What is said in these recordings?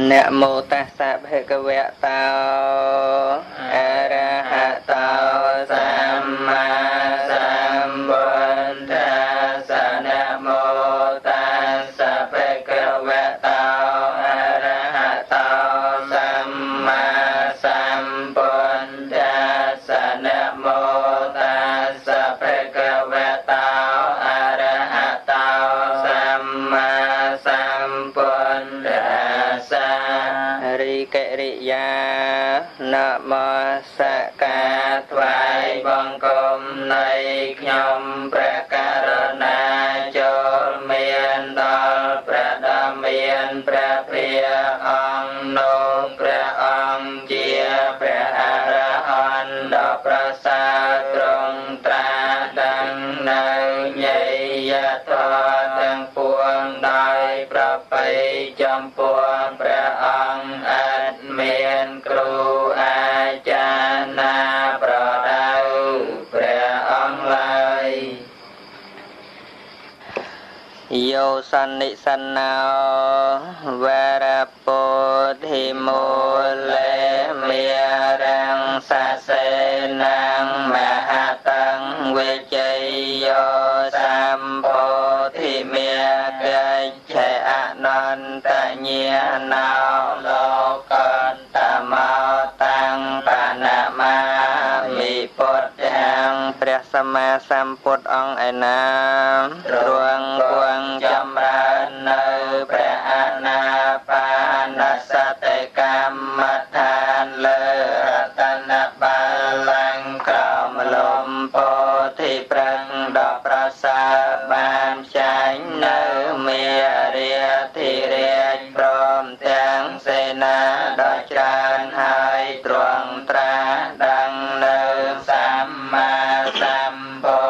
នមោតស្សៈភគវៈតោអរហតោសម្មាសម្ពុទ្ធាសនមោតស្សៈភគវៈតោអរហតោសម្មាសម្ពុទ្ធាសនមោតស្សៈភគវៈតោអរហតោសម្មាសម្ពុទ្ធាសរិកិរិយានមស្ការថ្វាយបង្គំនៃខ្ញុំព្រះករុណាចូលមានដល់ព្រះដ៏មានព្រះភិយអង្គនោះព្រះអង្គជាព្រះអរហន្តដ៏ប្រសើរទ្រង់ត្រាដឹងនៅញយធម៌ទាំងពួងដោយប្រពៃចំពោះព្រះអង្គឥតមានគ្រូអាចារ្យណាប្រដៅព្រះអង្គឡើយយោសន្និសណោវរពុទ្ធិមូលេមេរងសសេនងមហតੰវិជ័យយោសម្ពោធិមេកិច្ឆេអនន្តញាណោលោកន្តមោតាំងបនមាមិពុទ្ធាំព្រះសម្មាសម្ពុទ្ធអង្គឯណាទ្រង់គង់ចម្រើននៅព្រះអានាបានសតិកម្មដ្ឋានលើរតនបាលង្កក្រមលំពោធិព្រឹកដ៏ប្រសើរបានចែងនៅមេរាធិរាជព្រមទាំងសេនាដ៏ច្រើនហើយទ្រង់ត្រាដឹងនៅសម្មាសម្ពោ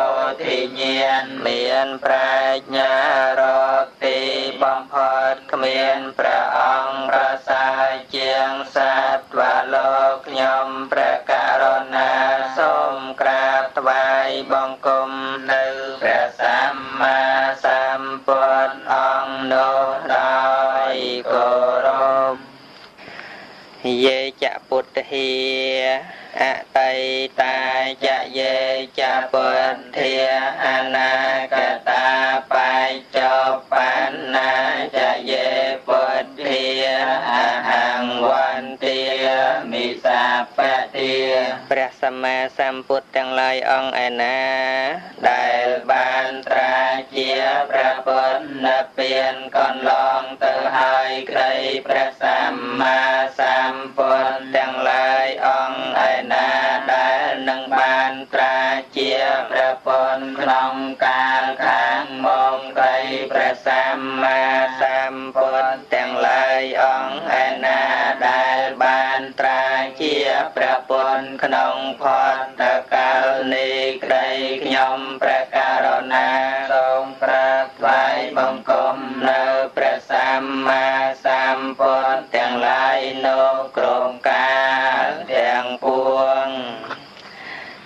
ធិញ្ញាណមានប្រាជ្ញារកទីបំផុតគ្មានព្រះអង្គប្រសើរជាងសត្វលោកខ្ញុំព្រះករុណាសូមក្រាបថ្វាយបង្គំនៅព្រះសម្មាសម្ពុទ្ធអង្គនោះដោយគោរពយេចពុទ្ធិអតីតាចយេចពុទ្ធាអនាគតាបច្ចុប្បន្នាចយេពុទ្ធាអហង្វន្ទាមិសាបតិព្រះសម្មាសម្ពុទ្ធទាំងឡាយអង្គឯណាដែលបានត្រាជាព្រះពុទ្ធនិព្វានកន្លងទៅហើយក្តីព្រះសម្មាសម្ពុទ្ធទាំងឡាយអង្គឯណាដែលនឹងបានត្រាជាព្រះពុទ្ធក្នុងកាលខាងមុខក្តីព្រះសម្មាសម្ពុទ្ធទាំងឡាយអង្គឯណាដែលបានត្រាជាព្រះពុទ្ធក្នុងផតកាលនេះក្តីខ្ញុំព្រះករុណាសូមក្រាបថ្វាយបង្គំនៅព្រះសម្មាសម្ពុទ្ធទាំងឡាយនោះគ្រប់កាលទាំងពួង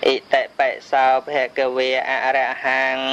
អ៊ិតិបិសោភគវេអរហង្គ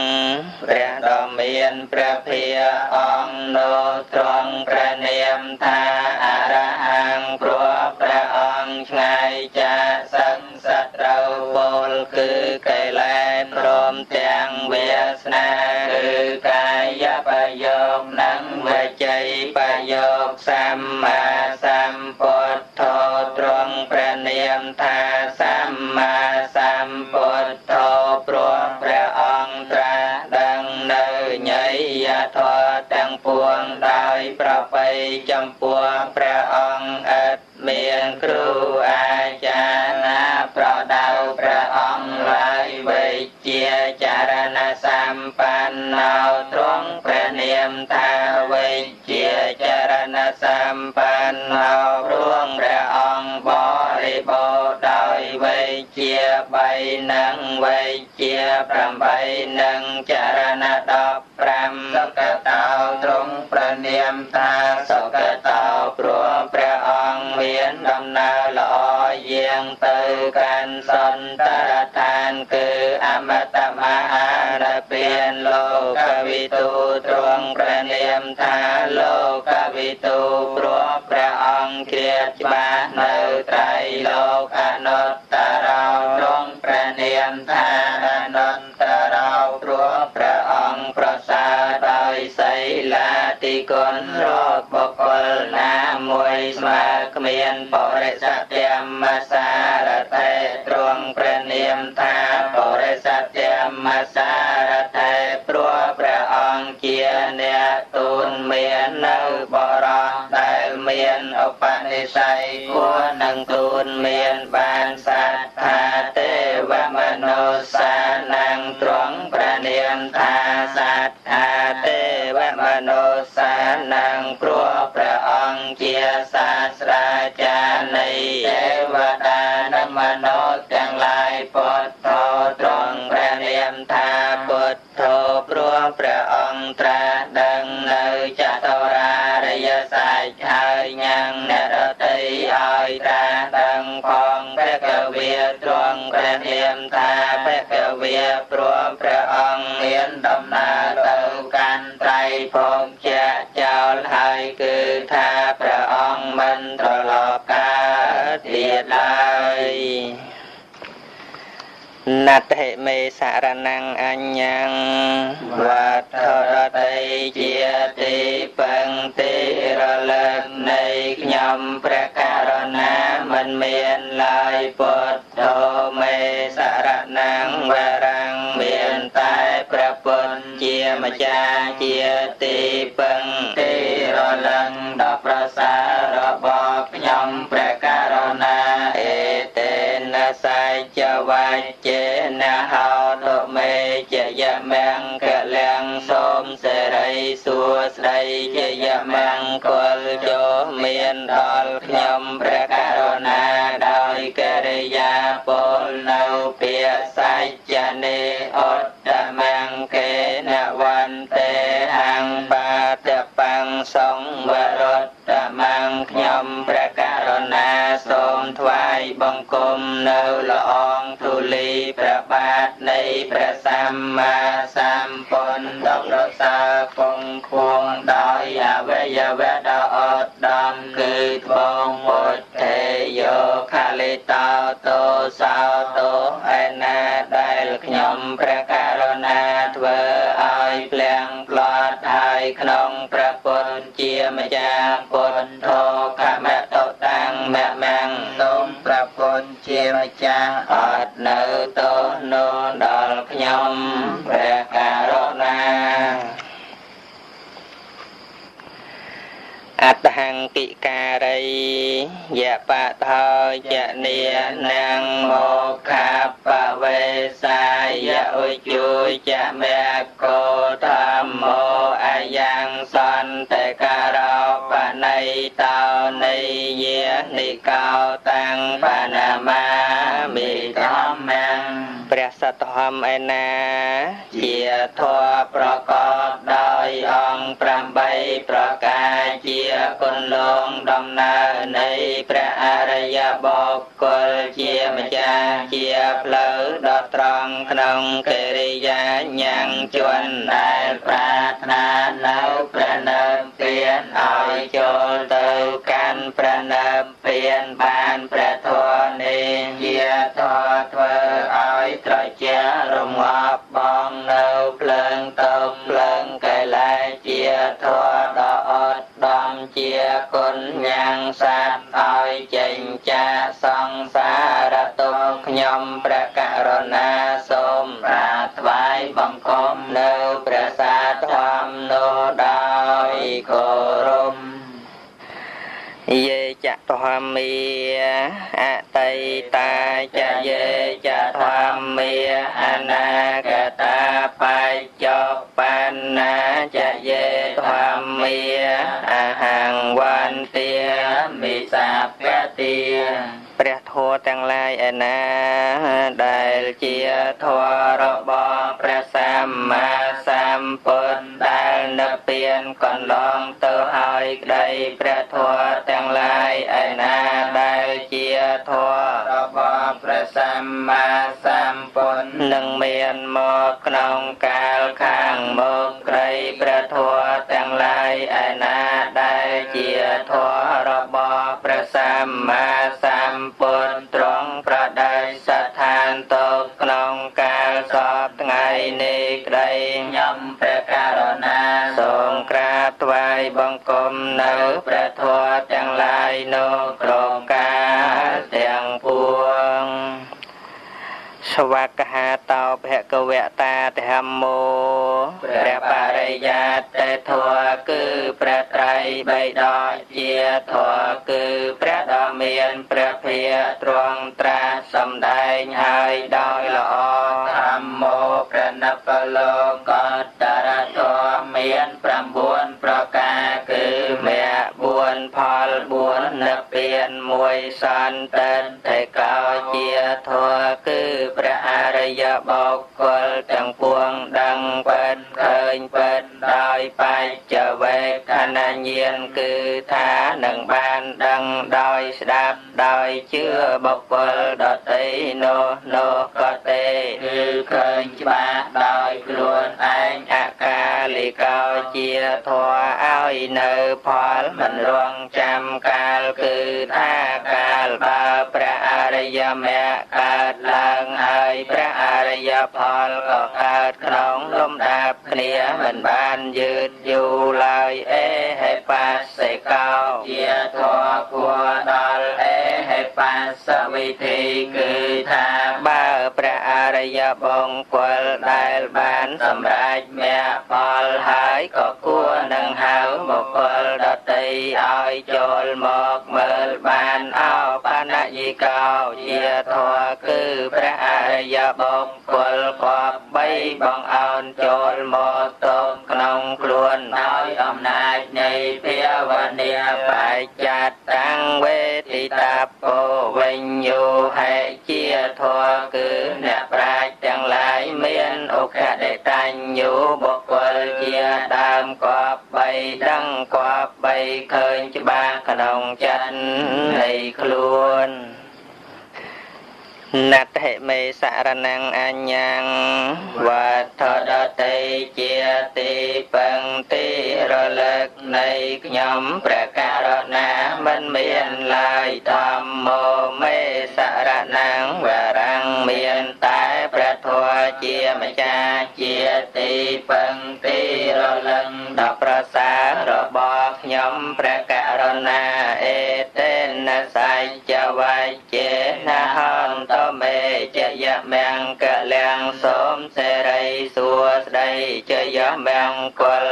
ព្រះដ៏មានព្រះភិយអង្គនោះទ្រង់ព្រះនាមថាអរហង្គព្រោះព្រះអង្គឆ្ងាយចាកសឹងសត្រូវពលគឺកិលេសព្រមទាំងវាសនាគឺកាយបយោគនិងវិជ័យបយោគសម្មាសម្ពុទ្ធោទ្រង់ព្រះនាមថាសម្មាសម្ពុទ្ធោព្រោះព្រះអង្គត្រាស់ដឹងនៅញយធម៌ទាំងពួងដោយប្រពៃចំពោះព្រះអង្គឥតមានគ្រូអាចារ្យណាប្រដៅព្រះអង្គឡើយវិជ្ជាចរណសម្បណ្ណោទ្រង់ព្រះនាមថាវិជ្ជាចរណសម្បណ្ណោព្រោះព្រះអង្គបរិបូរណ៍ដោយវិជ្ជា3និងវិជ្ជា8និងចរណ15សុគតោទ្រង់ព្រះនាមថាសុគតោព្រោះព្រះអង្គមានដំណើរល្អយាងទៅកាន់សន្តរឋានគឺអមតមហានិព្វានលោកវិទូទ្រង់ព្រះនាមថាលោកវិទូព្រោះព្រះ ច្បាស់នៅត្រៃលោកអនុត្តរោទ្រង់ព្រះនាមថាអនុត្តរោព្រោះព្រះអង្គប្រសើរដោយសីលាតិគុណរកបុគ្គលណាមួយស្មើគ្មានបរិសធម្មសារថេទ្រង់ព្រះនាមថាបរិសធម្មសារថេព្រោះព្រះអង្គជាអ្នកទូនមាននៅបរោះដែលមានឧបនិស្ស័យគួរនឹងទូនមានបានសត្ថាទេវមនុស្សានំទ្រង់ព្រះនាមថាសត្ថាទេវមនុស្សានំព្រោះព្រះអង្គជាសាស្ត្រាចារ្យនៃទេវតានិងមនុស្សទាំងឡាយពុទ្ធោទ្រង់ព្រះនាមថាពុទ្ធោព្រោះព្រះអង្គត្រាស់ដឹងនៅចតុរារិយសច្ចហើយញ៉ាំងអ្នកដទៃឲ្យត្រាស់ដឹងផងព្រះកវីទ្រង់ព្រះនាមថាព្រះកវីព្រោះព្រះអង្គមានដំណើរទៅកាន់ត្រៃភពជាចោលហើយគឺថាព្រះអង្គមិនត្រឡប់កើតទៀតឡើយណដ្ឋិមេសរណੰអញ្ញੰវត្ថុដទៃជាទីពឹងទីរលឹកនៃខ្ញុំព្រះករុណាមិនមានឡើយពុទ្ធោមេសរណੰវរੰមានតែព្រះពុទ្ធជាម្ចាស់ជាទីពឹងទីរលឹកដ៏ប្រសើររបស់ខ្ញុំព្រះករុណាអេតេនសច្ចវច្ចេនហោតុមេជយមង្គលំសូមសិរីសួស្តីជយមង្គលចូលមានដល់ខ្ញុំព្រះករុណាដោយកិរិយាពលនៅពាក្យសច្ចនេះអត្តមង្គេនវន្ទេហង្បាតបង្សង្វរតមង្គខ្ញុំព្រះករុណាសូមថ្វាយបង្គំនៅល្អងធូលីព្រះបាទនៃព្រះសម្មាសម្ពុទ្ធដ៏ប្រសើរពងខួងដោយអវយវៈដ៏ឧត្តមគឺត្បូងពុទ្ធេយោខលិតោតោសោតោឯណាដែលខ្ញុំព្រះករុណាធ្វើឲ្យភ្លៀងផ្លាត់ហើយក្នុងព្រះពុទ្ធជាម្ចាស់ពុទ្ធោខមតុតាំងមមង្គសូមព្រះពុទ្ធជាម្ចាស់អត់នៅទោសនោះដល់ខ្ញុំព្រះករុណាអត្តហង្កិការីយបថោចនីនំមោខបវេសាយឧជុចមគ្គោធម្មោអយ៉ាងសន្តិការោបណៃតោនិយានិកោតាំងបណាមាមិធម្មំព្រះសទ្ធធម្មឯណាជាធម៌ប្រកបដោយអង្គ8ប្រការជាគុណលងដំណើរនៃព្រះអរិយបុគ្គលជាម្ចាស់ជាផ្លូវដ៏ត្រង់ក្នុងកិរិយាញ៉ាំងជនដែលប្រាថ្នានៅព្រះនិព្វានឲ្យចូលទៅកាន់ព្រះនិព្វានបានព្រះធម៌នេះជាធម៌ធ្វើឲ្យត្រជារងាប់បងនៅភ្លើងតោភ្លើងកិលេសជាធម៌ដ៏ឧត្តមជាគុណញ៉ាំងសត្វឲ្យចេញចាកសង្សារទុក្ខខ្ញុំព្រះករុណាសូមប្រាថ្វាយបង្គំនៅព្រះសាធម្មនោះដោយគោរពយេចធម្មាអតីតាចយេចធម្មាអនាគតាបច្ចុប្បន្នាចយេធម្មាអហង្វន្ទាមិសាពតិព្រះធម៌ទាំងឡាយឯណាដែលជាធម៌របស់ព្រះសម្មាសម្ពុទ្ធដែលនិព្វានកន្លងទៅហើយក្តីព្រះធម៌ទាំងឡាយឯណាដែលជាធម៌របស់ព្រះសម្មាសម្ពុទ្ធនឹងមានមកក្នុងកាលខាងមុខក្តីព្រះធម៌ទាំងឡាយឯណាដែលជា ធម៌របស់ព្រះសម្មាសម្ពុទ្ធទ្រង់ប្រដេស្ថានទុកក្នុងកាលសព្វថ្ងៃនេះក្តីខ្ញុំព្រះករុណាសូមក្រាបថ្វាយបង្គំនៅព្រះធម៌ទាំងឡាយនោះគ្រប់កាលទាំងពួងស្វកហាតោភគវតាធម្មោព្រះបរិយត្តិធម៌គឺព្រះត្រៃបិដកជាធម៌គឺព្រះដ៏មានព្រះភិក្ខទ្រង់ត្រាស់សម្ដែងហើយដោយល្អធម្មោព្រះនិព្វលោកតរធម៌មាន9ប្រការគឺមគ្គ4ផល4និព្វាន1សន្តិទ្ធិកោជាធម៌គឺព្រះអរិយបុគ្គលទាំងពួងដឹងពិតឃើញពិតដោយបច្ចវេខណញាណគឺថានឹងបានដឹងដោយស្ដាប់ដោយជឿបុគ្គលដទៃនោះនោះក៏ទេគឺឃើញច្បាស់ដោយខ្លួនឯងអកាលិកោជាធម៌ឲ្យនៅផលមិនរងចាំកាលគឺថាកាលបើព្រះអរិយមគ្គកើតឡើងហើយព្រះអរិយផលក៏កើតក្នុងលំដាប់គ្នាមិនបានយឺតយូរឡើយអេហេបាសិកោជាធម៌គួរដល់អេហេបាសវិធីគឺថាបើព្រះអរិយបុគ្គលដែលបានសម្រេចមគ្គផលហើយក៏គួរនឹងហៅបុគ្គលដទៃឲ្យចូលមកមើលបានអោបនយិកោជាធម៌គឺព្រះអរិយបុគ្គលគប្បីបងអោនចូលមកទុកក្នុងខ្លួនដោយអំណាចនៃភាវនាបច្ចតាំងវេទិតាពោវិញ្ញូហេជាធម៌គឺអ្នកប្រាជ្ញទាំងឡាយមានឧក្ខដិតញ្ញូបុគ្គលជាដើមគប្បីដឹងគប្បីឃើញច្បាស់ក្នុងចិត្តនៃខ្លួនណដ្ឋិមេសរណងអញ្ញងវត្ថុដទៃជាទីពឹងទីរលឹកនៃខ្ញុំព្រះករុណាមិនមានឡើយធម្មោមេសរណងវរੰមានតែព្រះធម៌ជាម្ចាស់ជាទីពឹងទីរលឹកដ៏ប្រសើររបស់ខ្ញុំព្រះករុណាអេតេនសច្ចវច្ចេនហន្តមេជយមង្គលំសូមសេរីសួស្តីជយមង្គល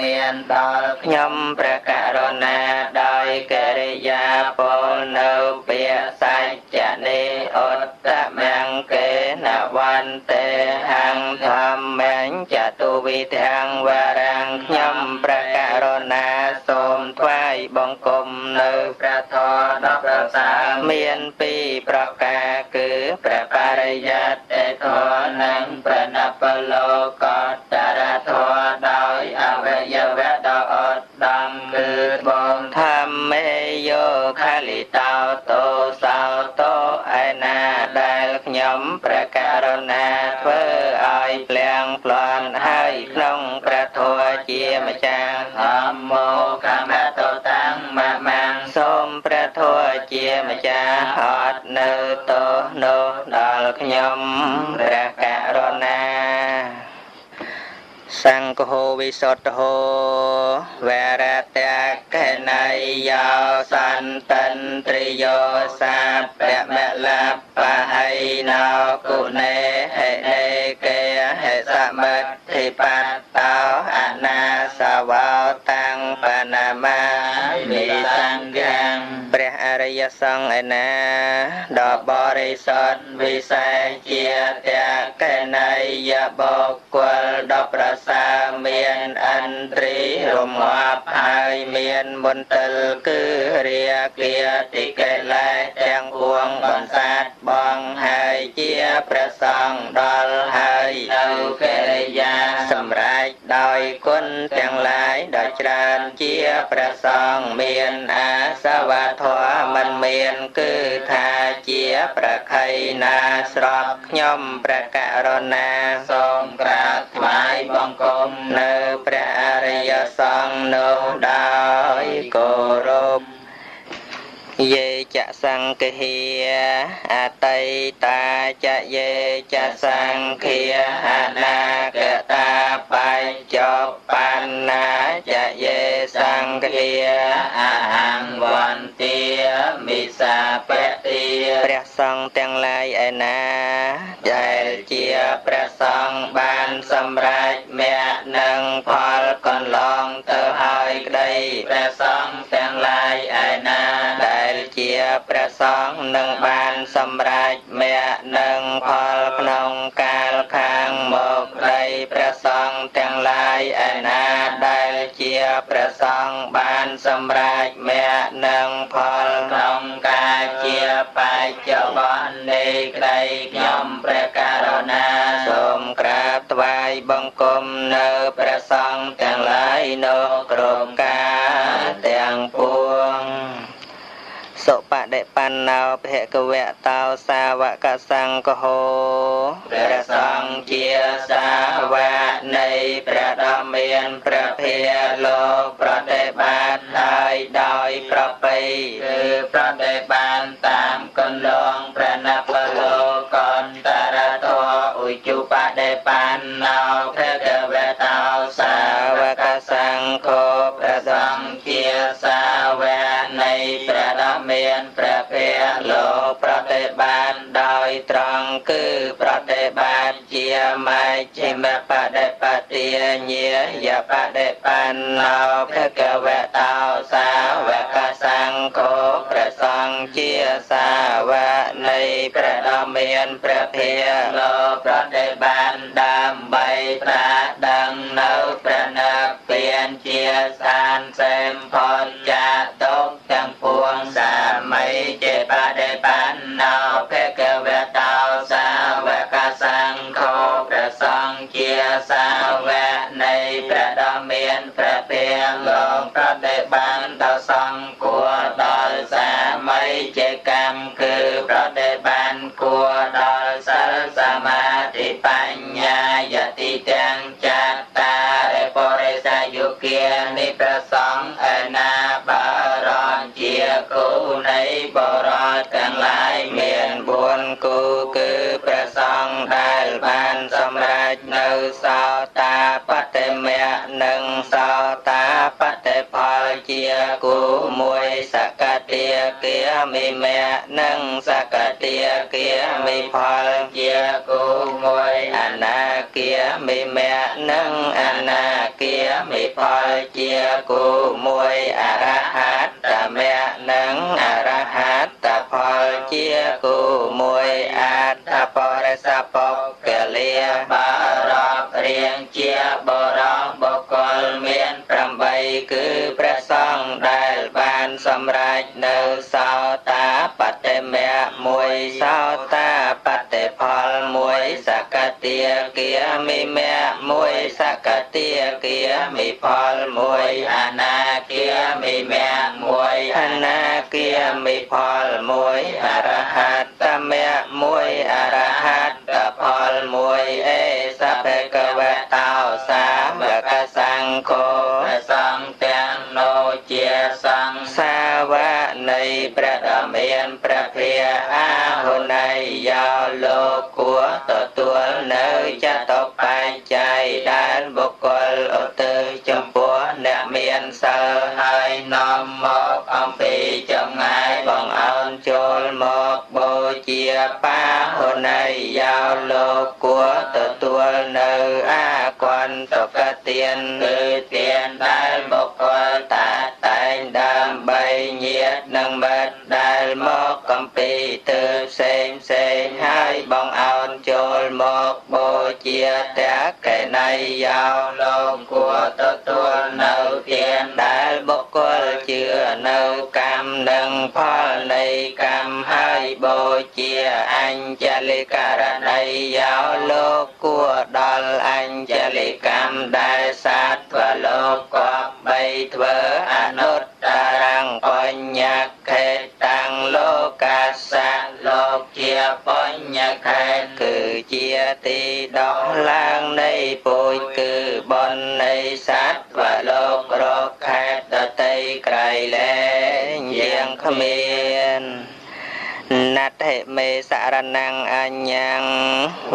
មានដល់ខ្ញុំព្រះករុណាដោយកិរិយាពលនៅពាក្យសច្ចនេះឧត្តមង្គេនវន្ទេហង្ធម្មញ្ចតុវិធាំវរੰខ្ញុំព្រះករុណាសូមថ្វាយបង្គំនៅព្រះធម៌ដ៏ប្រសើរមានពីរប្រការគឺព្រះបរិយត្តិធម៌និងព្រះនិព្វលោកតរធម៌ដោយអវយវៈដ៏ឧត្តមគឺបងធម្មេយោខលិតោតោសោតោឯណាដែលខ្ញុំព្រះករុណាធ្វើឲ្យភ្លៀងភ្លាន់ហើយក្នុងព្រះធម៌ជាម្ចាស់ធម្មោកមតតាំងមមੰសូមព្រះធម៌ជាម្ចាស់អត់នៅទោសនោះដល់ខ្ញុំព្រះករុណាសង្ឃោវិសុទ្ធោវរតកណៃយោសន្តិន្ទ្រិយោសាពមលបហៃណោគុណេហេនេកេហេសមិទ្ធិបតោអនាសវោតាំងបនមាមិសង្ឃាំព្រះអរិយសង្ឃឯណាដ៏បរិសុទ្ធវិសេសជាតកណៃយបុគ្គលដ៏ប្រសើរមានឥន្ទ្រីរងាប់ហើយមានមន្ទិលគឺរាគាតិកិលេសទាំងពួងបន្សាតបងហើយជាព្រះសង្ឃដល់ហើយនៅកិរិយាសម្រេចដោយគុណទាំងឡាយដ៏ច្រើនជាព្រះសង្ឃមានអាសវធម៌មិនមានគឺថា ជាប្រខៃណាស្របខ្ញុំព្រះករុណាសូមក្រាបថ្វាយបង្គំនៅព្រះអរិយសង្ឃនោះដោយគោរពយេចសង្ឃិអតីតាចយេចសង្ឃាអនាគតាបច្ចុប្បន្នាចយេសង្ឃាអហង្វន្ទាមិសាពតិព្រះសង្ឃទាំងឡាយឯណាដែលជាព្រះសង្ឃបានសម្រេចមគ្គនិងផលកន្លងទៅហើយក្តីព្រះសង្ឃទាំងឡាយឯណាដែលជាព្រះសង្ឃនឹងបានសម្រេចមគ្គនិងផលក្នុងកាលខាងមកក្តីព្រះសង្ឃទាំងឡាយឯណាដែលជាព្រះសង្ឃបានសម្រេចមគ្គនិងផលក្នុងកាលជាបច្ចុប្បន្ននេះក្តីខ្ញុំព្រះករុណាសូមក្រាបថ្វាយបង្គំនៅព្រះសង្ឃទាំងឡាយនោះគ្រប់កាលទាំងពួងសុបដិបណ្ណោភគវៈតោសាវកសង្ឃហោព្រះសង្ឃជាសាវកនៃព្រះដ៏មានព្រះភិក្ខលោកប្រតិបត្តិហើយដោយប្រពៃគឺប្រតិបត្តិតាមកន្លងព្រះនពលោកន្តរធម៌ឧជុបដិបណ្ណោភគវៈតោសាវកសង្ឃោព្រះសង្ឃជាសាវកនៃព្រះដ៏មានព្រះភិក្ខលោកប្រតិបត្តិដោយត្រង់គឺប្រតិបត្តិជាមជ្ឈិមបដិបទាញាយបដិបណ្ណោភគវៈតោសាវកសង្ឃោព្រះសង្ឃជាសាវកនៃព្រះដ៏មានព្រះភិក្ខលោកប្រតិបត្តិដើម្បីត្រាស់ដឹងនៅព្រះនិព្វានជាស្ថានសេមផុតចាកទុក្ខទាំងពួងសាមីជាបដិបណ្ណោភគវៈតោសាវកសង្ឃោព្រះសង្ឃជាសាវកនៃព្រះដ៏មានព្រះភិក្ខលោកប្រតិបត្តិដល់សង្ឃគួរដល់សាមីជាកម្មគឺប្រតិបត្តិគួរដល់សិលសមាធិបញ្ញាយតិទាំងចតារិបរិសយុគានិព្រះសង្ឃឯណាបារជាគូនៃបរតទាំងឡាយមាន4គូគឺព្រះសង្ឃដែលបានសម្រេចនៅសោតាបតិមគ្គនិងសោតាបតិផលជាគូមួយសកតិគាមិមគ្គនិងសកតិគាមិផលជាគូមួយអនាគាមិមគ្គនិងអនាគាមិផលជាគូមួយអរហត្តមគ្គនិងអរហត្តផលជាគូមួយអត្តបរិសបុគ្គលាបារពរៀងជាបរោះបុគ្គលមាន8គឺព្រះសង្ឃដែលបានសម្រេចនៅសោតាបតិមគ្គមួយសោតាបតិផលមួយសកតិគាមិមគ្គមួយសកតិគាមិផលមួយអនាគាមិមគ្គមួយអនាគាមិផលមួយអរហត្តមគ្គមួយអរហត្តផលមួយអេសភគវៈតោសាវកសង្ឃោព្រះសង្ឃទាំងនោះជាសង្ឃសាវកនៃព្រះដ៏មានព្រះភិក្ខអាហុណយយោលោកគួរទទួលនៅចតុបច្ច័យដែលបុគ្គលឧទ្ទិសចំពោះអ្នកមានសិលហើយនាំមកអំពីចម្ងាយបងអោនចូលមកបូជាបាហុណយយោលោកគួរទទួលនៅអាគន្តុកទានគឺទានដែលបុគ្គលតាតែងដើម្បីញាតិនិងមិត្តដែលមកកំពីទើផ្សេងផ្សេងហើយបងអោនចូលមកបូជាតកេណៃយោលោកគួរទទួលនៅទានដែលបុគ្គលជឿនៅកម្មនិងផលនៃកម្មហើយបូជាអញ្ជលិករណីយោលោកគួរដល់អញ្ជលិកម្មដែលសត្វលោកគប្បីធ្វើអនុត្តរੰបញ្ញខេតាំងលោកាសៈលោ កជាបញ្ញខេតគឺជាទីដោះឡើងនៃពូជគឺបុណ្យនៃសត្វលោករកខេតដតីក្រៃលែងយាងគ្មានណដ្ឋិមេសរណងអញ្ញង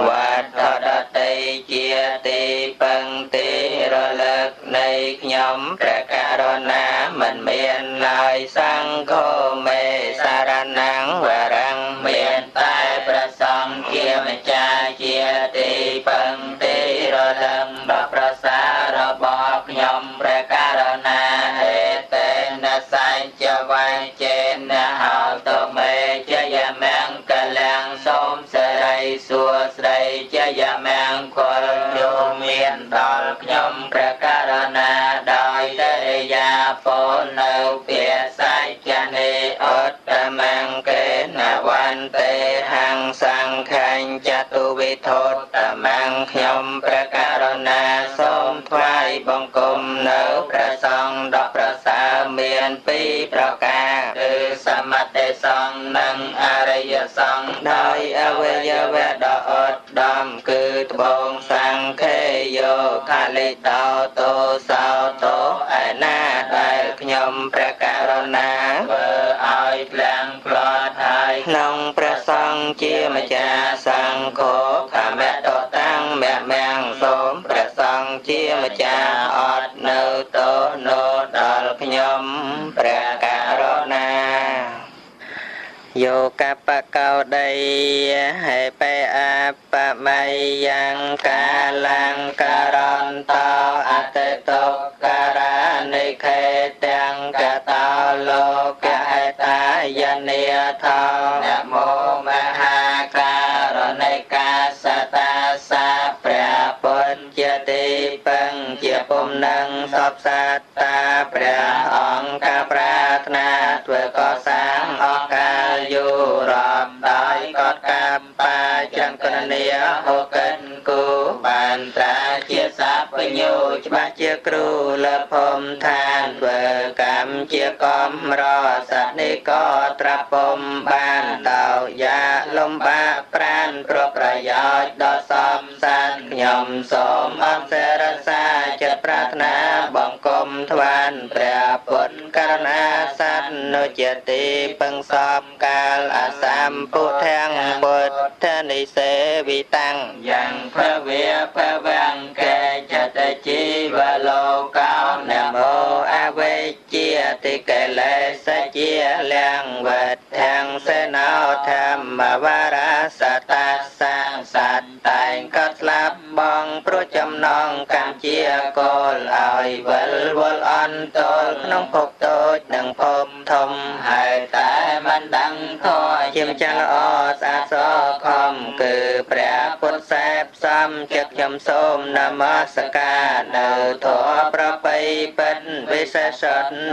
វត្ថុដតីជាទីពឹងទីរលឹកនៃខ្ញុំព្រះករុណាមិនមានឡើយសង្ឃោមេសរណងវរងមានតែព្រះសង្ឃជាម្ចាស់ជាទីពឹងទីរលឹកដ៏ប្រសើររបស់ខ្ញុំព្រះករុណាហេតេនសញ្ចវញ្ចេនហោតុមេជយមង្គលំសូមសិរីសួស្តីជយមង្គលយោមានដល់ខ្ញុំព្រះករុណាដោយកិរិយាពលនៅពាសច្ចនេឧត្តមង្គេនវន្ទេហង្សង្ឃញ្ចតុវិធុត្តមង្គខ្ញុំព្រះករុណាសូមថ្វាយបង្គំនៅព្រះសង្ឃដ៏ប្រសើរមានពីរប្រការគឺសមតិសង្ឃនិងអរិយសង្ឃដោយអវយវៈដ៏ឧត្តមគឺត្បូងសង្ឃេយោខាលិតោតោសោតោឯណាដែលខ្ញុំព្រះករុណាធ្វើឲ្យភ្លៀងផ្លាត់ហើយក្នុងព្រះសង្ឃជាម្ចាស់សង្ឃោខមៈតតាំងមៈមៀងសូមព្រះសង្ឃជាម្ចាស់អត់នៅតោនោដល់ខ្ញុំព្រះករុណាយោកបកោដីហេបេអបមយ៉ាងកាលង្ករន្តោអតិតុកានិខេទាំងកតោលោកហេតាយនេថោនមោមហាករណិកាសតាសាព្រះពុទ្ធជាទីពឹងជាពុំនឹងសពសត្តាព្រះអង្គប្រាថ្នាធ្វើកសាងអស់កាលយូររាប់ដោយកតកម្មបាចង្គនាហុកិនគូបានត្រាជាសពញ្ញូច្បាស់ជាគ្រូលភពឋានធ្វើកម្មជាកំរសនិកត្រពុំបានតោយាលំបាកប្រានប្រប្រយោជន៍ដល់សំសានខ្ញុំសូមអង្សរសាចិត្តប្រាថ្នាបង្គំថ្វានព្រះពុទ្ធករណាសត្វនុជាទីពឹងសពកាលអសម្ពុទ្ធាំពុទ្ធនិសេវិតាំងយ៉ាងភវៈភវង្កេចតជីវលោកោនមោអវិជ្ជាតិកិលេសជាលំវត្ធាំសេណោធម្មវរាសតាសាសត្វតែងក៏ស្លាប់បងព្រោះចំណងកម្មជាកុលឲ្យវិលវល់អន្តលក្នុងភពតូចនិងភពធំហើយតែមិនដឹងធម៌ជាម្ចាស់ល្អស្អាតសខំគឺព្រះពុទ្ធសេពសំចិត្តខ្ញុំសូមនមស្ការនៅធម៌ប្របីពិតវិសេស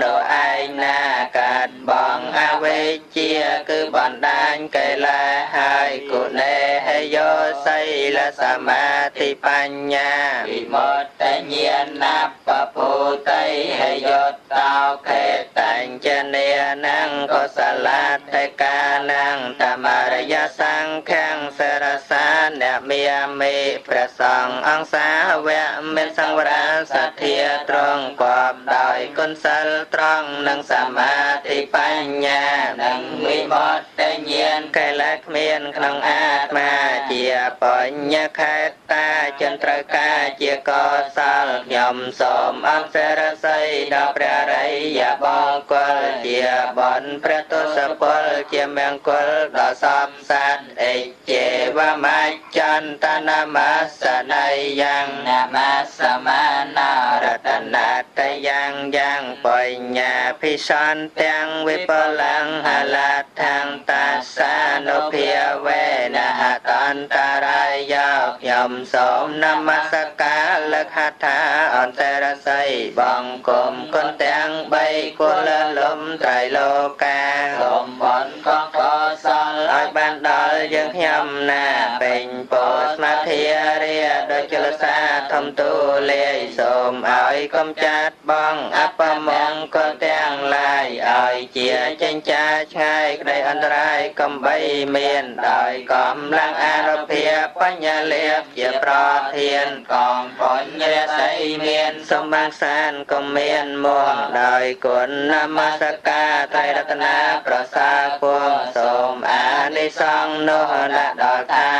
នៅឯងណាកាត់បងអវិជ្ជាគឺបណ្ដាញកិលេសហើយគុណេហយោសីលសមាធិបញ្ញាវិមុតតិញ្ញាណបពុតៃហយោតោខេតញ្ចនេនងកុសលាតិកានងតមរិយសង្ឃំសរសានមេមេព្រះសង្ឃអង្គសាវៈមានសង្វរាសទ្ធាត្រង់គបដោយគុណសិលត្រង់និងសមាធិបញ្ញានិងវិមុតតិញ្ញាណកិលេសគ្មានក្នុងអាត្មាជាបញ្ញខេតាចិនត្រូវការជាកុសលខ្ញុំសូមអង្សរស័យដល់ព្រះរិយបង្គលជាបុណ្យព្រះទសពលជាមង្គលដល់សពសត្វអិចេវមច្ចន្តនមសនយ៉ាងនមសមានារតនតយ៉ាងយ៉ាងបញ្ញ្ញាភិសន្ទាំងវិបលੰហលដ្ឋੰតាសានុភាវេនហតន្តរាយោខ្ញុំសូមនមស្ការលក្ខថាអន្តរស័យបង្គំគុណទាំងបីគុលលំត្រៃលោកាសូមបុណ្យកកុសលឲ្យបានដល់យើងខ្ញុំណាពេញពោស្មាធិរាដូចជល សាធំទូលាយសូមឲ្យកំចាត់បងអពមង្គលទាំងឡាយឲ្យជាចិញ្ចាឆ្ងាយក្តីអន្តរាយកំបីមានដោយកម្លាំងអានុភាពបញ្ញាលាភជាប្រធានកងបញ្ញរស័យមានសម្បាំងសានក៏មានមួងដោយគុណនមស្ការត្រៃរតនាប្រសាពងសូមអានិសង្ឃនោះដាក់ដល់ថា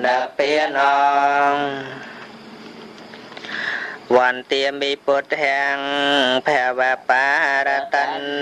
និព្វានងវន្ទាមិពុទ្ធាំភវបារត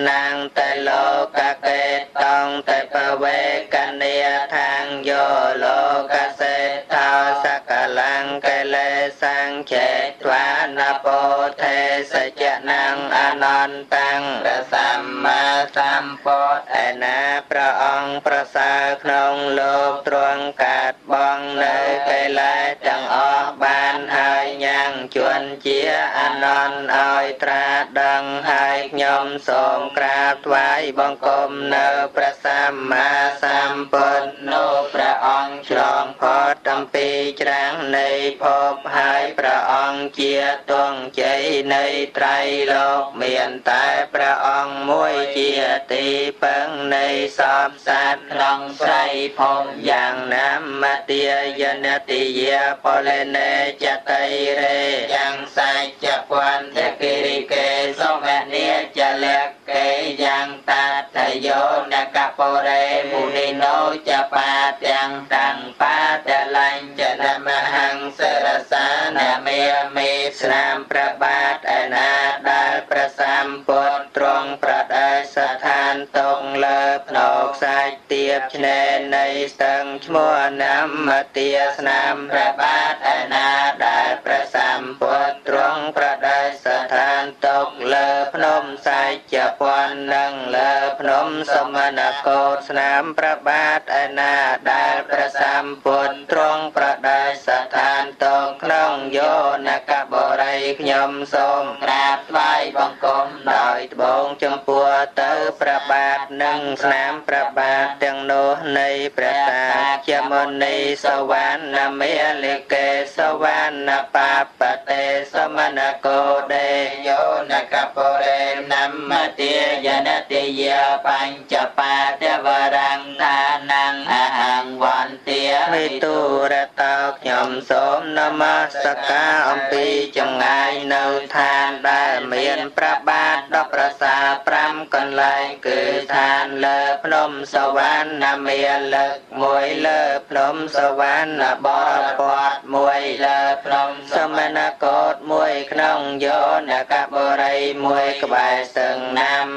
នੰតលោកកេតងតបវេកនិយថាងយោលោកសេដ្ឋោសកលੰកិលេសង្ចេត្វានពោធិសច្ចនੰអនន្តੰព្រះសម្មាសម្ពុទ្ធឯណាព្រះអង្គប្រសើរក្នុងលោកទ្រង់កាត់បងនៅកិលេសទាំងអស់បានហើយញ៉ាំងជួនជាអនន្តឲ្យត្រាដឹងហើយខ្ញុំសូមក្រាបថ្វាយបង្គំនៅព្រះសម្មាសម្ពុទ្ធនោះព្រះអង្គឆ្លងផុតអំពីច្រាំងនៃភពហើយព្រះអង្គជាទងជ័យនៃត្រៃលោកមានតែព្រះអង្គមួយជាទីពឹងនៃសពសត្វក្នុងត្រៃភពយ៉ាងណាមទាយនតិយាពលនេចតិរេយ៉ាងសាចពន្ធគិរិកេសមនេចលកេយ៉ាងតតយោនកពរេមុនិណោចបាទាំងតាំងបាតលញ្ចនមហង្សរសានមេមេស្នាមព្រះបាទឯណាដែលព្រះសម្ពុទ្ធទ្រង់ប្រដេស្ថានតុងលើភ្នោខ្សាច់ទៀបឆ្នេរនៃស្ទឹងឈ្មោះនមទាស្នាមព្រះបាទឯណាដែលព្រះសម្ពុទ្ធទ្រង់ប្រដេស្ថានតុកលើភ្នំសាច់ពន្ធនិងលើភ្នំសមណកោតស្នាមព្រះបាទឯណាដែលព្រះសម្ពុទ្ធទ្រង់ប្រដេស្ថានតុកក្នុងយោនកបុរីខ្ញុំសូមក្រាបថ្វាយបង្គំដោយត្បូងចំពោះទៅព្រះបាទនិងស្នាមព្រះបាទទាំងនោះនៃព្រះសាជាមុនីសវណ្ណមេលិកេសវណ្ណបាបតេសមណកោដេយោនកបុរេនមទាយនតិយាបញ្ចបាទវរੰតានੰអហង្វន្ទាមិទុរតោខ្ញុំសូមនមស្ការអំពីចម្ងាយនៅឋានដែលមានព្រះបាទដ៏ប្រសើរ5កន្លែងគឺឋានលើភ្នំសវណ្ណមាលឹកមួយលើភ្នំសវណ្ណបរពតមួយលើភ្នំសមណកោតមួយក្នុងយោនកបុរីមួយក្បែរស្ទឹងណាំ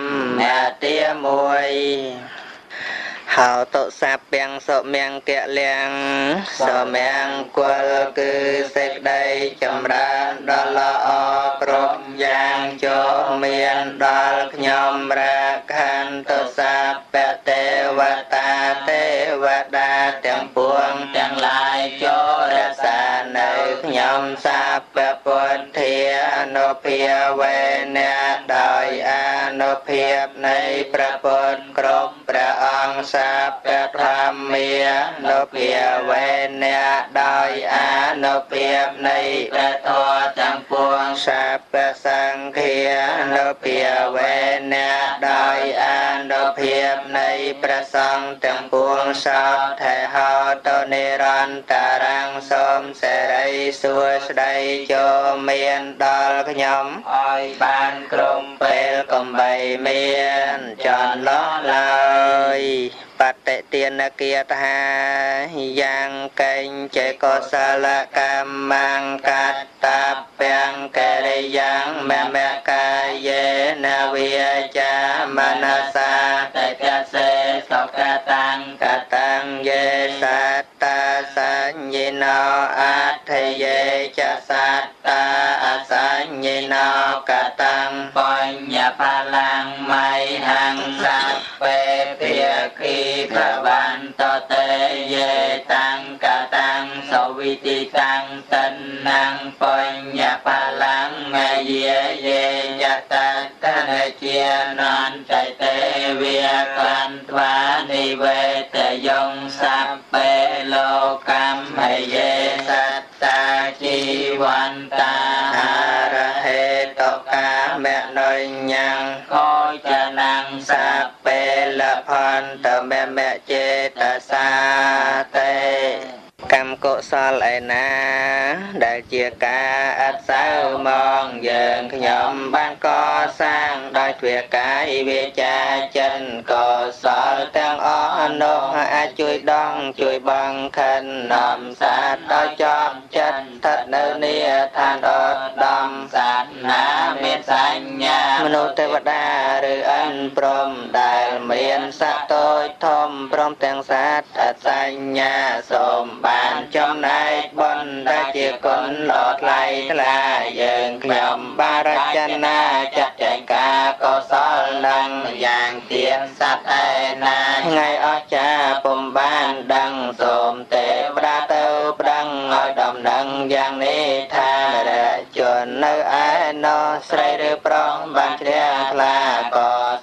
ទាមួយហោតុសាពាំងសុមង្គលៀងសមង្គលគឺសេចក្តីចម្រើនដល់ល្អគ្រប់យ៉ាងចូលមានដល់ខ្ញុំរខន្តសាពទេវតាទេវតាទាំងពួងទាំងឡាយចូលរក្សានៅខ្ញុំសាពពុទ្ធានុភាវេនៈដោយអនុភាពនៃព្រះពុទ្ធគ្រប់ព្រះអង្គសាពធម្មានុភាវេនៈដោយអនុភាពនៃព្រះធម៌ទាំងពួងសាពសង្ឃានុភាវេនៈដោយអនុភាពនៃព្រះសង្ឃទាំងពួងសោថេហោតនិរន្តរੰសូមសេរីសួស្តីចូលមានដល់ខ្ញុំឲ្យបានគ្រប់ពេលកំបីមានចន្លោះឡើយបតិទានគាថាយ៉ាងកេញចេកុសលកម្មង្កតពាំងកិរិយ៉ាងមមកាយេនវិចាមនសាតតសេសុកតាំងកតាំងយេសត្តាសញ្ញិណោអដ្ឋយេចសត្តាអសញ្ញិណោកតាំងបញ្ញផលាំងមៃហង្សពេភាគីភវន្តតេយេតាំងកតាំងសវិតិតាំងតនੰបញ្ញផលាំងមយាយេយតតនជានន្តតេវិកន្ត្វានិវេតយងសពេលោកម្មយេសត្តាជី វន្តាហារហេតុកាមនុញ្ញੰខោចនੰសពេលផន្តមមចេតសាតេកម្មកុសលឯណាដែលជាការអត់សៅមងយើងខ្ញុំបានកសាងដោយទ្វាកាយវាចាចិត្តកុសលទាំងអស់នោះអាចជួយដងជួយបង្ខិននាំសត្វដល់ចប់ចិត្តស្ថិតនៅនិឋានឧត្តមសាសនាមានសញ្ញាមនុស្សទេវតាឬអិនព្រំដែលមានសក្តិតូចធំព្រមទាំងសត្វអត់សញ្ញាសូមបានចំណែកបុណ្យដែលជាគុណល្អថ្លៃថ្លាយើងខ្ញុំបានរចនាចាត់ចែងការកុសលនឹងយ៉ាងទៀនសត្វឯណាថ្ងៃអស្ចារ្យពុំបានដឹងសូមទេវតាទៅប្តឹងឲ្យដំណឹងយ៉ាងនេះថានរជននៅឯណោះស្រីឬប្រុសបានជ្រះថ្លាក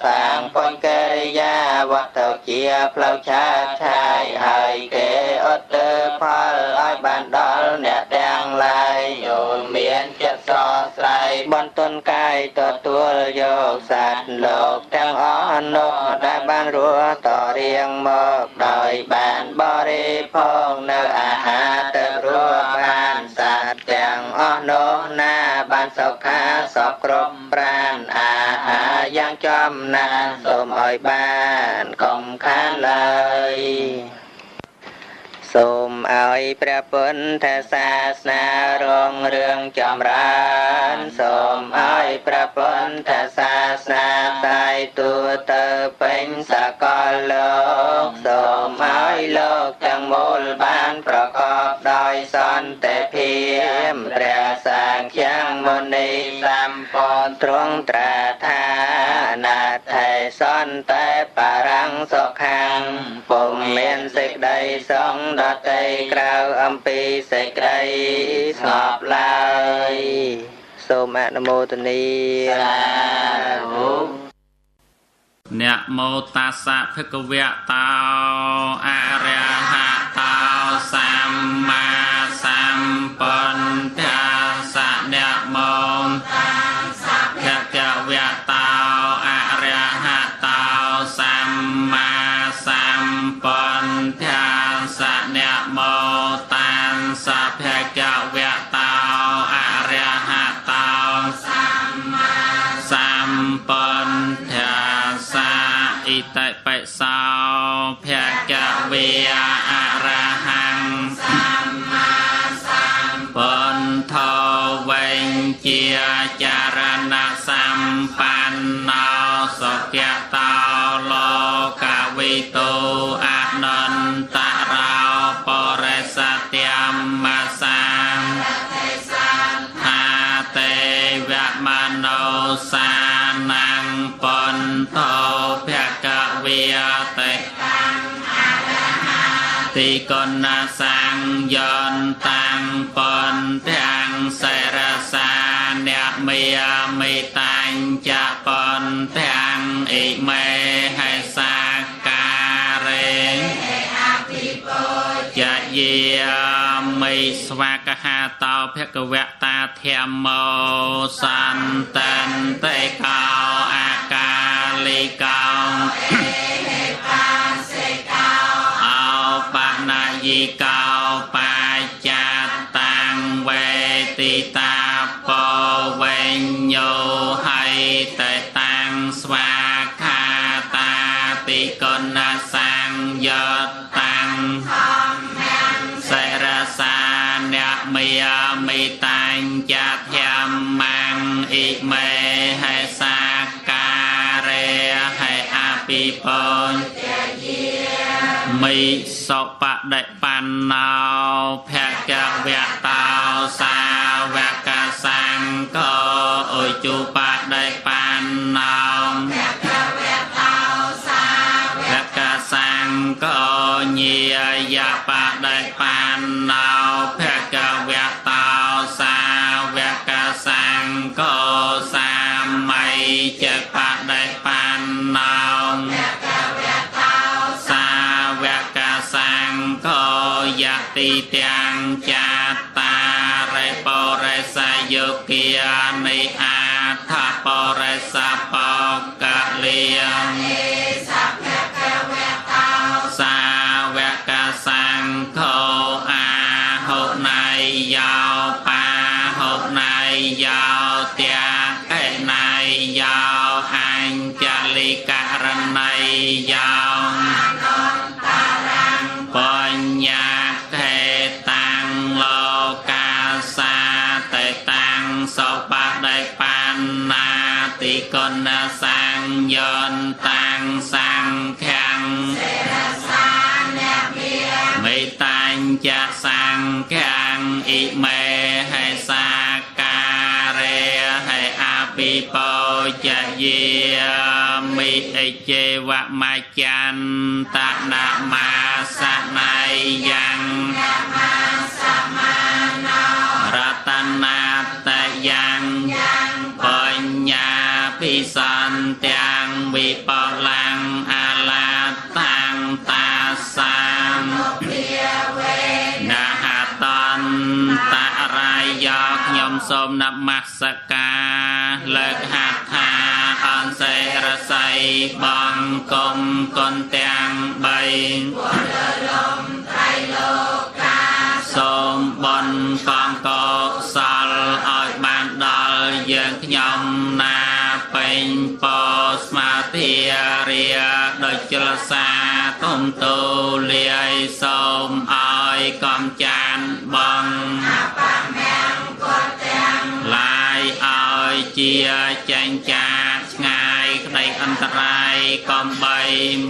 សាងបុណ្យកិរិយាវត្តទៅជាផ្លូវឆាតឆាយហើយគេឧទ្ទិសផលឲ្យបានដល់អ្នកទាំងឡាយយោមានចិត្តស្រស់ស្រាយបន្ទន់កាយទទួលយកសត្វលោកទាំងអស់នោះដែលបានរស់តរៀងមកដោយបានបរិភោគនៅអាហារទៅរស់បានសត្វទាំងអស់នោះណាបានសុខាសពគ្រប់ប្រានអាហារយ៉ាងចំណានសូមឲ្យបានកុំខានឡើយសូមឲ្យព្រះពុទ្ធសាសនារុងរឿងចម្រើនសូមឲ្យព្រះពុទ្ធសាសនាផ្សាយទូទៅពេញសកលលោកសូមឲ្យលោកទាំងមូលបានប្រកបដោយសន្តិភាពព្រះសង្ឃមុនីសម្ពុទ្ធទ្រង់ត្រាស់ថាណាថេសន្តិបរੰសុខੰពុំមានសេចក្តីសង្ឃដទៃក្រៅអំពីសេចក្តីស្ងប់ឡើយសូមអនុមោទនាសាធុនមោតាសៈភគវៈតោអរហតោសម្មាសម្ពុទ្ធាសៈនមោតាសៈភគវៈតោអរហតោសម្មាសម្ពុទ្ធាសៈនមោតាសៈភគវៈតោអរហតោសម្មាសម្ពុទ្ធាសៈអ៊ិតិបិសោភគវៈអរហង្គសម្មាសម្ពុទ្ធោវញ្ជាចរណសម្បណ្ណោសុគតោលោកវិទូអនុត្តរោបរិសត្យមសាហាទេវមនោសានំពុទ្ធោភគវៈតិតិកណសង្យន្តតាំងពុទ្ធាំសិរសាអ្នកមេមេតាញ់ចពុទ្ធាំអ៊ិមេហេសាការេចយាមិស្វាកហាតោភគវតាធម្មោសន្តិនតិកោអាកាលិកោអោបនយិកោបាចាតាំងវេទិតាពវញ្ញោហៃតតាំងស្វាខាតាតិកណសង្យតាំងសិរសាអ្នកមេមេតាញ់ចធម្មងអ៊ិមេហេសាការេហេអភិបុញ្ញមិសុបដិបណ្ណោភគវៈតោសាវកសង្ឃោអុជុបដិបណ្ណោភគវៈតោសាវកសង្ឃោញាយបដិបណ្ណោភគវៈតោសាវកសង្ឃោសាម័យចបដិបណ្ណោភគវៈតោសាវកសង្ឃោយតិទាំងចាតារិបរិ គានិអាថបរិសបកលាសាវកសង្ឃោអាហុណៃយោបាហុណៃយោតាកេណៃយោអញ្ចលិករណីយោបញ្ញខេតាំងលោកាសាតេតាំងសុបដិបណ្ណាតិគុណសង្យន្តតាំងសង្ឃាំមេតាញ់ចសង្ឃាំអ៊ិមេហេសាការេហេអភិពោចយាមិអិចេវមច្ឆន្តនមាសន័យយ៉ាងរតនាតយ៉ាងបញ្ញាភិសន្ទាំងវិបលាំងអាឡាតាំងតាសាមនហតន្តរាយខ្ញុំសូមនមស្ការលើកហត្ថាអន្សេរស័យបងគុំគុណទាំង3សូមបុណ្យកងកុសលឲ្យបានដល់យើងខ្ញុំណាពេញពោស្មាធិរាដូចជលសាទុំទូលាយសូមឲ្យកំចានបងឡាយឲ្យជាចេញចាឆ្ងាយក្តីអន្តរាយកុំបី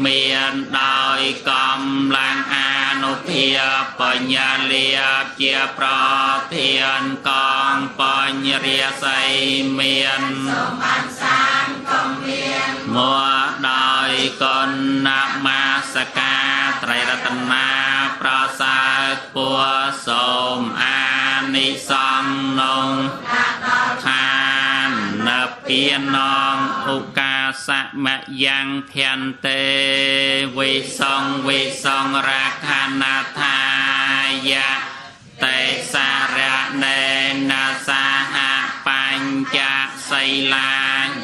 មានដោយកម្លាំងអានុភាពបញ្ញាលាភជាប្រធានកងបញ្ញរាសីមានមួដោយគុណមាសការត្រៃរតនាប្រសើរខ្ពស់សូមអានិសង្ឃនងឋានពានងឧកាសមយ៉ាងភន្ទេវិសង្ឃវិសង្រាខណាថាយៈតេសារណេនសហបញ្ចសីលា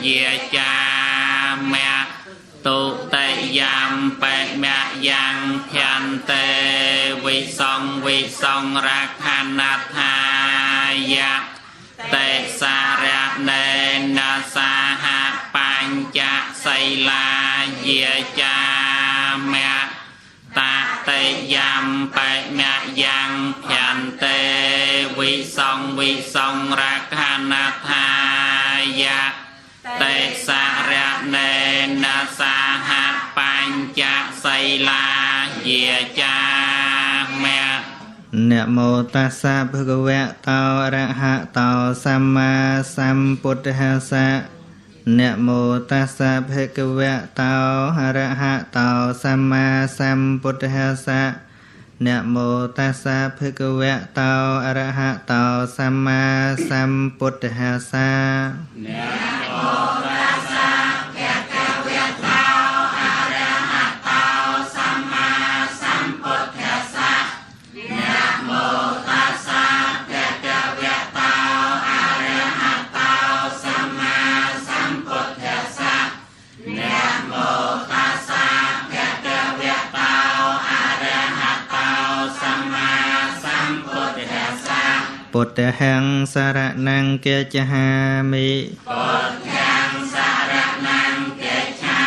យាចាមៈទុតិយំបេមយ៉ាងភន្ទេវិសង្ឃវិសង្រាខណាថាយៈតេសារណេនសហបញ្ចសីលាយាចាមៈតតិយំបេមយ៉ាងភន្ទេវិសង្ឃវិសង្រាខណាថាយៈតេសារណេនសហបញ្ចសីលាយាចាមៈ នមោតាសៈភគវៈតោអរហតោសម្មាសម្ពុទ្ធស្សៈ នមោតាសៈភគវៈតោអរហតោសម្មាសម្ពុទ្ធស្សៈ នមោតាសៈភគវៈតោអរហតោសម្មាសម្ពុទ្ធស្សៈ នមោតាសៈភគវៈតោអរហតោសម្មាសម្ពុទ្ធស្សៈ នមោតាសៈភគវៈតោអរហតោសម្មាសម្ពុទ្ធស្សៈ នមោតាសៈភគវៈតោអរហតោសម្មាសម្ពុទ្ធស្សៈ ពុទ្ធហੰសារណង្គាចហាមិ ពុទ្ធាំសារណង្គាឆា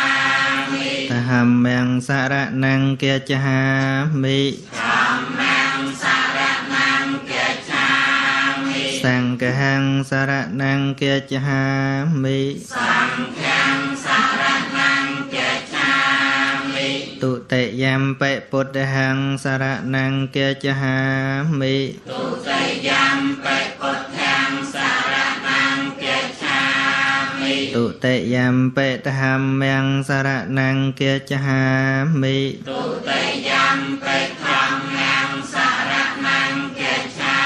មិ តហម្មំសារណង្គាចហាមិ ធម្មំសារណង្គាឆាមិ សង្ឃហੰសារណង្គាចហាមិ សង្ឃំសារណង្គាឆាមិ ទុតិយំបិពុទ្ធហੰសារណង្គាចហាមិ ទុតិយំបិពុទ្ធាំសារណង្គាឆាមិ ទុតិយំបិធម្មំសារណង្គាចហាមិ ទុតិយំបិធម្មំសារណង្គាឆា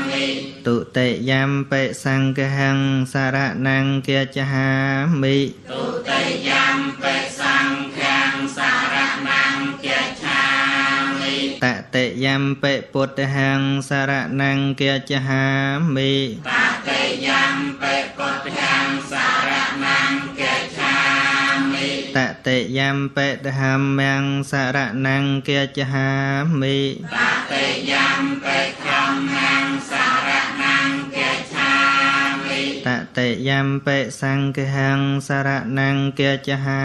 មិ ទុតិយំបិសង្ឃហੰសារណង្គាចហាមិ ទុតិយំបិសង្ឃំសារណង្គាឆាមិ តតិយំបិពុទ្ធហੰសារណង្គាចហាមិ តតិយ ម្ពិពុទ្ធាំសរណង្គាច្ឆាមិ តតិយម្ពិធម្មំសរណង្គាច្ឆាមិ តតិយម្ពិធម្មំសរណង្គាច្ឆាមិ តតិយម្ពិសង្ឃំសរណង្គាច្ឆា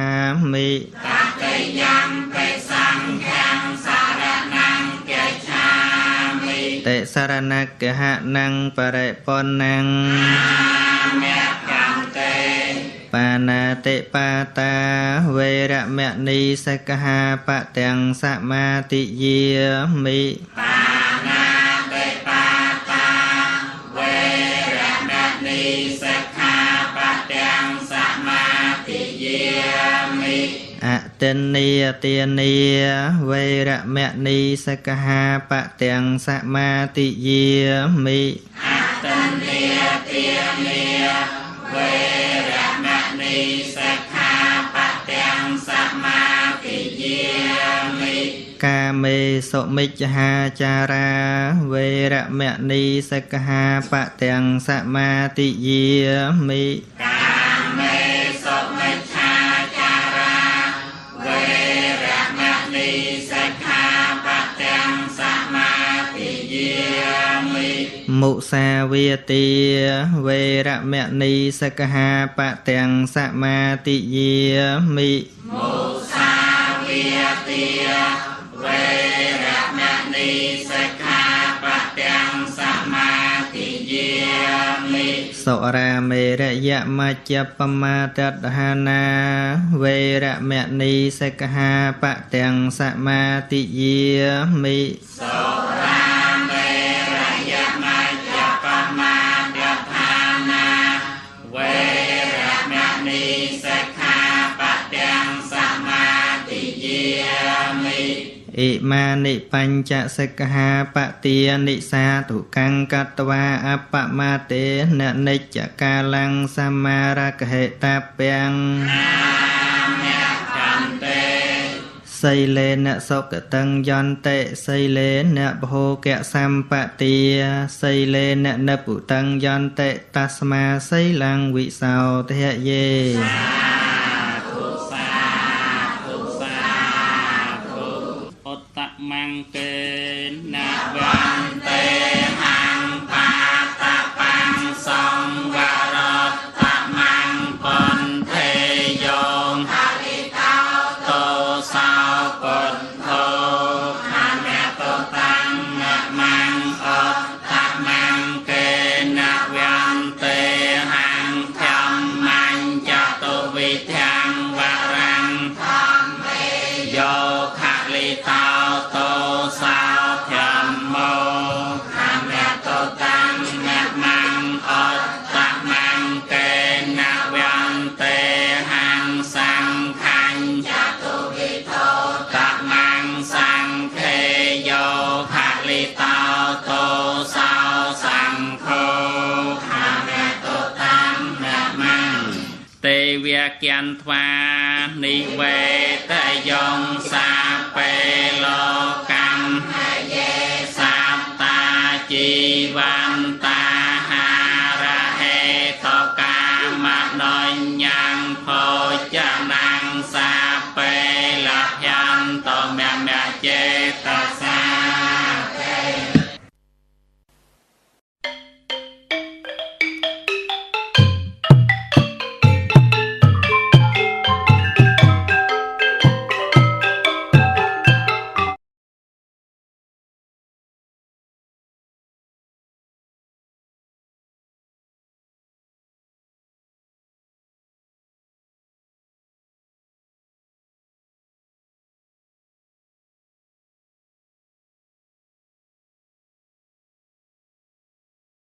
មិ តតិយម្ពិសង្ឃំសរណង្គាច្ឆាមិ តិសរណគហណੰបរិបុណ្ណੰ មគ្គន្ទេ បាណាតិបាតាវេរមណីសិក្ខាបទាំងសមាទិយាមិ បាណាតិបាតាវេរមណីសិក្ខាបទាំងសមាទិយាមិ អតិនីទានីវេរមណីសិក្ខាបទាំងសមាទិយាមិ អតិនីទានីវេរមណីសិក្ខាបទាំងសមាទិយាមិ កាមេសុមិច្ឆាចារាវេរមណីសិក្ខាបទាំងសមាទិយាមិ កាមេសុមិច្ឆាចារាវេរមណីសិក្ខាបទាំងសមាទិយាមិ មុសាវាទាវេរមណីសិក្ខាបទាំងសមាទិយាមិ មុសាវាទាវេរមណីសិក្ខាបទាំងសមាទិយាមិ សុរាមេរយមជ្ជបមាទដ្ឋានាវេរមណីសិក្ខាបទាំងសមាទិយាមិ សុរាមេរយមជ្ជបមាទដ្ឋានាវេរមណីសិក្ខាបទាំងសមាទិយាមិ ឥមានិបញ្ចសិក្ខាបទានិសាទុកੰកតវាអបមាទេននិច្ចកាលੰសមារកហេតពាំង មគ្គន្ទេ សីលេនសុគតੰយន្តិសីលេនបហោកសម្បទាសីលេននពុតੰយន្តិតស្មាសីលੰវិសោទយេ ធុសាធុសាធុ ឧត្តមង្កេន វន្ទេហង្បាតបាំងសង្វរតមង្ពន្ថេយោហរិតោតោសោពុទ្ធោខមតុតាំងមង្អត្តមង្កេនវន្ទេហង្ធម្មញ្ចតុវិធាំងវរាំង ធម្មេ យោខលិតោតោសោធម្មោ ខមតុតាំង មង្អត្តមង្កេនវន្ទេហង្សង្ឃញ្ ចតុវិធោ តមង្សង្ឃេយោខលិតោតោសោសង្ឃោ ខមតុតាំង មង្ទេវគន្ទ្វានិវេតយងសាបេលោ